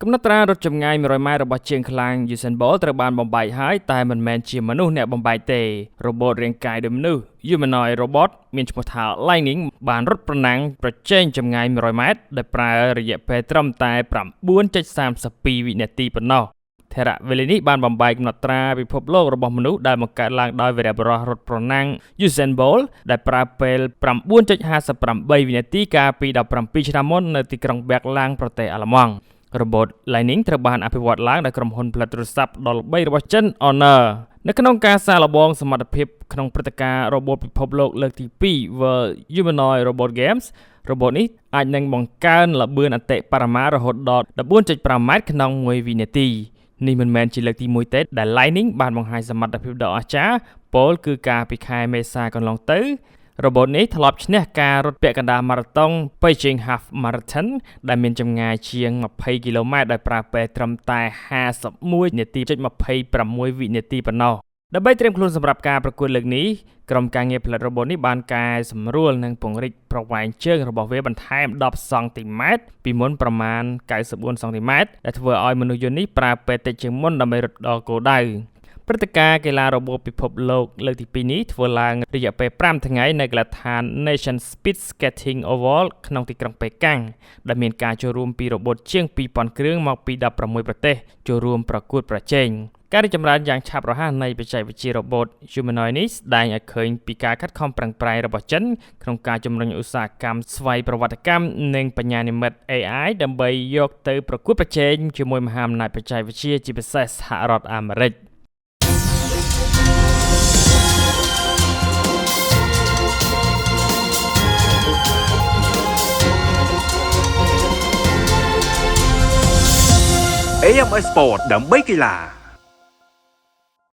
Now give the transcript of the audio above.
កំណត់ត្រារត់ចម្ងាយ100ម៉ែត្ររបស់ជើងខ្លាំង Usain Bolt ត្រូវបានបំបែកហើយតែមិនមែនជាមនុស្សអ្នកបំបែកទេរ៉ូបូតរាងកាយដូចមនុស្ស Humanoid Robot មានឈ្មោះថា Lightning បានរត់ប្រណាំងប្រជែងចម្ងាយ100ម៉ែត្រដោយប្រើរយៈពេលត្រឹមតែ9.32វិនាទីប៉ុណ្ណោះថេរវេលានេះបានបំបែកកំណត់ត្រាពិភពលោករបស់មនុស្សដែលបង្កើតឡើងដោយវីរបុរសរត់ប្រណាំង Usain Bolt ដែលប្រើពេល9.58វិនាទីកាលពី17ឆ្នាំមុននៅទីក្រុងបែកឡាំងប្រទេសអាល្លឺម៉ង់ Robot Lightning ត្រូវបានអភិវឌ្ឍឡើងដោយក្រុមហ៊ុនផលិតទូរស័ព្ទដ៏ល្បីរបស់ចិន Honor នៅក្នុងការសាកល្បងសមត្ថភាពក្នុងព្រឹត្តិការណ៍ Robot ពិភពលោកលើកទី2 World Humanoid Robot Games រ៉ូបូតនេះអាចនឹងបង្កើនល្បឿនអតិបរមារហូតដល់14.5ម៉ែត្រក្នុងមួយវិនាទីនេះមិនមែនជាលើកទី1ទេដែល Lightning បានបង្ហាញសមត្ថភាពដ៏អស្ចារ្យពោលគឺកាលពីខែមេសាកន្លងទៅរ៉ូបូតនេះធ្លាប់ឈ្នះការរត់ពាក់កណ្ដាលម៉ារ៉ាតុង Beijing Half Marathon ដែលមានចម្ងាយជាង20គីឡូម៉ែត្រដោយប្រើពេលត្រឹមតែ51នាទី26វិនាទីប៉ុណ្ណោះដើម្បីត្រៀមខ្លួនសម្រាប់ការប្រកួតលើកនេះក្រុមការងារផលិតរ៉ូបូតនេះបានកែសម្រួលនិងពង្រីកប្រវែងជើងរបស់វាបន្ថែម10សង់ទីម៉ែត្រពីមុនប្រមាណ94សង់ទីម៉ែត្រដែលធ្វើឲ្យមនុស្សយន្តនេះប្រើពេលតិចជាងមុនដើម្បីរត់ដល់គោលដៅព្រឹត្តិការណ៍កីឡារបូតពិភពលោកលើកទី2នេះធ្វើឡើងរយៈពេល5ថ្ងៃនៅកីឡដ្ឋាន Nation Speed Skating Oval ក្នុងទីក្រុងប៉េកាំងដែលមានការចូលរួមពីរបូតជាង2000គ្រឿងមកពី16ប្រទេសចូលរួមប្រកួតប្រជែងការរីកចម្រើនយ៉ាងឆាប់រហ័សនៃបច្ចេកវិទ្យា robot humanoid នេះស្ដែងឲ្យឃើញពីការខិតខំប្រឹងប្រែងរបស់ចិនក្នុងការជំរុញឧស្សាហកម្មស្វ័យប្រវត្តិកម្មនិងបញ្ញានិម្មិត AI ដើម្បីយកទៅប្រកួតប្រជែងជាមួយមហាអំណាចបច្ចេកវិទ្យាជាពិសេសសហរដ្ឋអាមេរិក AMS Sport ដើម្បីកីឡា